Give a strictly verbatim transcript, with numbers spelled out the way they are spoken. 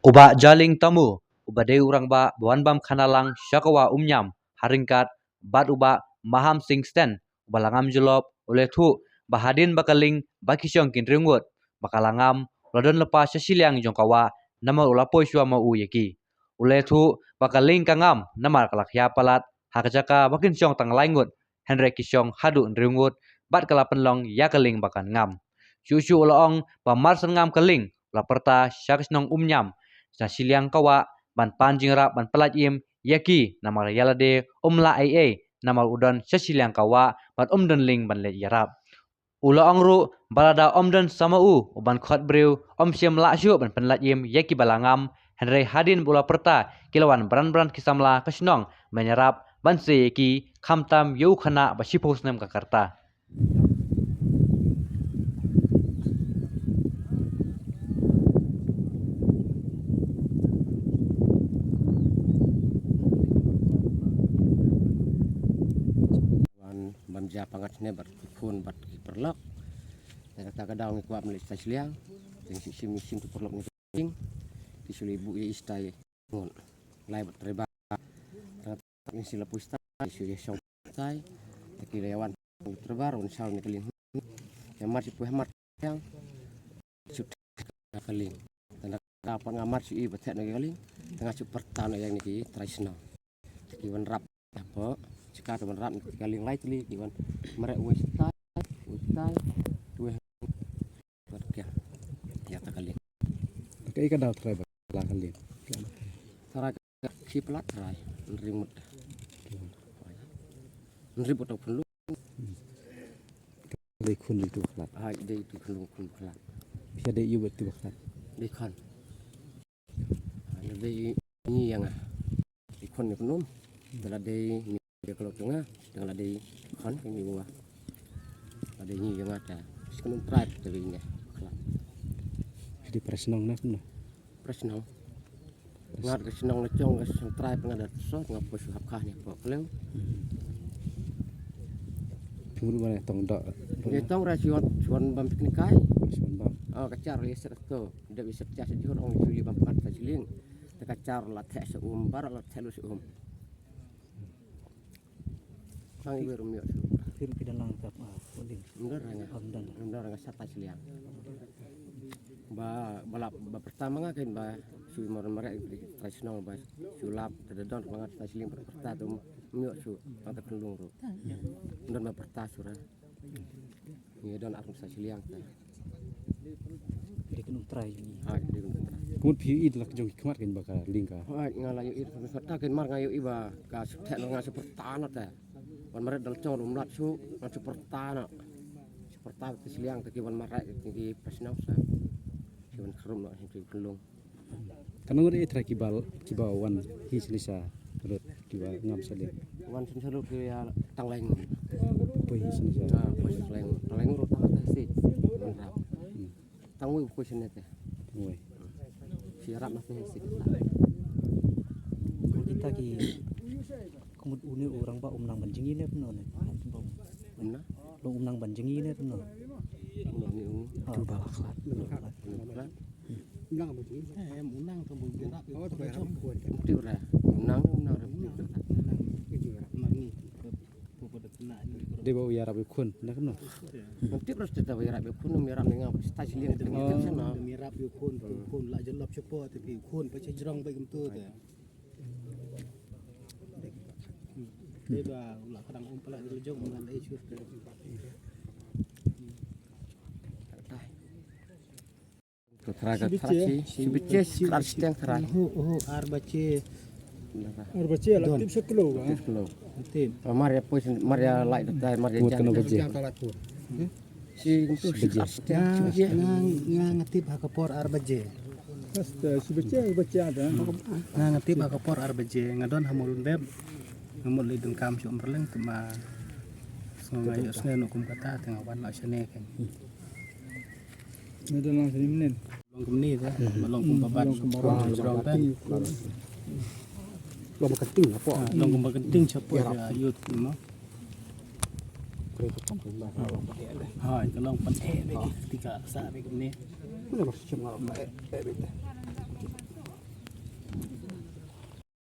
U Bah Jaling Tamu, uba dei u rangbah ba wan bam khana lang sha ka wah Umniam ha ryngkat bad u Bah Maham Singh Sten, uba la ngam jyllop, u la ïathuh ba hadien ba ka lieng ba ki shong ki hynriew ngut ba ka la ngam, u la don lypa sha shiliang jong ka wah namar u la poi shuwa ma u ïa ki. U la ïathuh ba ka lieng ka ngam namar ka la khia palat ha ka jaka ba kin shong tang lai ngut, hynrei ki shong haduh hynriew ngut bad ka la pynlong ïa ka lieng ba kan ngam. Shuh shuh u la ong ba mar shen ngam ka lieng, u la pyrta sha ka shnong Umniam, sha shiliang ka wah, ban pan jingïarap ban pyllait im ïa ki, namar ïa lade um lah ei ei namar u don sha shiliang ka wah bad um don lieng ban leit ïarap. U la ong ruh ba lada um don sa ma u uban khot briew, um shym lah shuh ban pyllait im ïa ki ba la ngam, hynrei hadien ba u la pyrta, ki la wan bran bran ki samla ka shnong ban ïarap ban sei ïa ki, khamtam ïa u khynnah ba shiphew snem ka rta. Wan ban jia pyngngad shane bad ki khun bad ki paralok. Te kata ka daw ngi kwah ban leit sha shiliang. Te ngi shim, ngi shim tu paralok ngi, ki shu leit buh ïa i stai ngut. Lai bad trei ba. Te ngi shu la poi stai, shu ïa shong stai. Te ki la ïa wan trei ba, wan shaw ne ka lieng. Ïa mar shu poi ha mar. Yang shu theh ka lieng. Tang da ka pat nga mar shu i ba theh noh ka lieng. Tang nga shu pyrta noh ïa ngi ki trai shnong. Ki wan rap hapoh jaka, te wan rap na ka lieng lai tylli, ki wan mareh wei stai, wei stai, wei. Wan kia ïa ta ka lieng. Ka i ka daw trai ba la ka lieng. Trai ka shi palat trai. Hynriew ngut. Hynriew ngut ta pynlong. Dei khun dei tu khlad. Hai, dei tu khun, khun khlad. Phi dei ïu bad tu khlad. Dei khun. Hai, dei ngi ïa nga. Dei khun ni khun um. Dei la dei ni dei khlad tu nga. Dei la dei khun ni wa. La dei ngi ïa nga ta. Shi khun um trai ta dei ngi khlad. Phi dei para shnong na khun. Para shnong. Ngat ka shnong la jong ka shnong trai, nga da sot nga poi shu hap kha ni pok kleng. Phi mut ba ne tong da. Ni tong ra shu wan, shu wan bam picnic kai. Shu wan bam. Oh, ka char li set to. Da bi set char sejur ong shu li bam pat sa shiliang. Te ka char la theh sa um, bar la theh lu sa um. Tang iwei ruh ym ïoh shuh. Phim pi da lang tap, ah, holding. Ym don ranga. Ym don. Ym don ranga sa tai shiliang. Ba, ba lap, ba pyrta ma nga kein ba shu mar mareh trai shnong ba shu lap, te da don ma nga tai shiliang ba pyrta te ym ïoh shuh. Ba ka tynlung ruh. Ym don ba pyrta shuh ra. Ngi don ar sa shiliang te. Dei ka nongtrai jong ngi. Ha, dei ka nongtrai. Ka mut phi ïohi da la ka jong ki khmat kein ba ka lieng ka. Ha, nga la ïohi da ka khmat kein, mar nga ïohi ba ka shu theh noh, nga shu pyrta noh te. Wan mareh da la jong ruh ym lap shuh, nga shu pyrta noh. Shu pyrta te shiliang te ki wan mareh ki, ki para shnong sa. Ki wan khrum noh ki khunlung. Ka nong re trai kiba, kiba wan hi shane sha rud kiba ngam sha lieng. Wan shane sha rud ki ïa tang lai ngut. Poi hi shane sha. Ah, poi tang lai ngut. Tang lai ngut ruh tang te si. Wan rap. Hmm. Tang wei poi shane te. Wei. Shi rap na te si. Kita ki, ka mut une u rangbah um nang ban jngi ne kumno ne? Um nang? Long um nang ban jngi ne kumno? Um nang ne u. Ah. Tu ba la khlad. Ba la khlad. Ba la khlad. Em, u nang tang ba u ïarap ïa u. Tip re. U nang, u nang re. Dei ba u ïarap ïa u khun, na kumno? Tip re, tip ba u ïarap ïa u khun, u ïarap ne nga, stai shiliang, tip shano. U ïarap ïa u khun, u khun la jyllop shapoh, te phi u khun, pa sha jrong ba kumto te. Dei ba u la kdang um palat la jong, u la leh shur te. Ka thra, ka thra shi, shi baje, shi thra shi teng thra. Ho, ho, ar baje. Ar baje la tip sa klo ba. Tip klo. Tip. Mar ïa poi, mar ïa lai da tai, mar ïa jan. Shi baje. Shi baje. Nga, nga, nga tip ha ka por ar baje. Hasta shi baje, baje da. Nga, nga tip ha ka por ar baje. Nga don ha Mawlyndep. Nga mut leit donkam sha Umrleng te ma sngew nga ïoh sngew noh kum kata te nga wan noh shane kan. Nga don lang shane mynnin. Long kumne te, ba long kum ba bat. Long kum ba bat. Long kumba kynting shapoh. Ah, long kumba kynting shapoh ïa youth mo. Ha, ka long pan eh be ki tika sa be kumne.